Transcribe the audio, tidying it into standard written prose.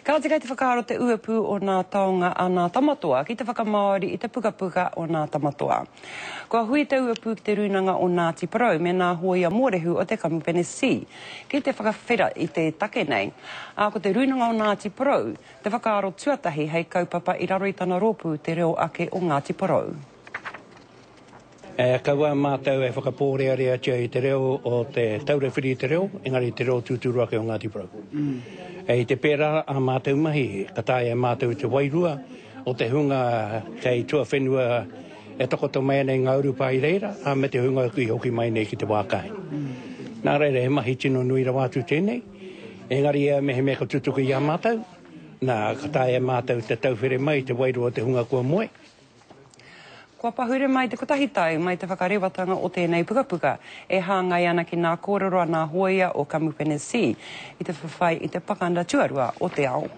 Kāti kei te whakaaro te uepū o Nā Taonga a Nā Tamatoa ki te whakamāori i te pukapuka o Nā Tamatoa. Kua hui te uepū ki te Rūnanga o Ngāti Porou me nā hōia mōrehu o te Kamupene C ki te whakawhera i te take nei. Ā, ko te Rūnanga o Ngāti Porou te whakaaro tuatahi hei kaupapa i raro i tana rōpū Te Reo Ake o Ngāti Porou. E kaua mātou e whakapōreareatia i te reo o Te Taura Whiri i te Reo, engari i te reo tūturu ake o Ngāti Porou. E i te pērā ā mātou mahi, ka taea e mātou te wairua o te hunga kei tuawhenua e takoto mai ana i ngā urupā i reira, ā, me te hunga i hoki mai nei ki te wā kāinga. Nā reira, he mahi tino nui rawa atu tēnei, engari ia mehemea ka tutuki i a mātou, nā, ka taea e mātou te tauwhere mai i te wairua o te hunga kua moe. Kua pahure mai te kotahi tau mai te whakarewatanga o tēnei pukapuka e hāngai ana ki nā kōrero a nā hōia o Kamupene C i te whawhai i te Pakanga Tuarua o te Ao.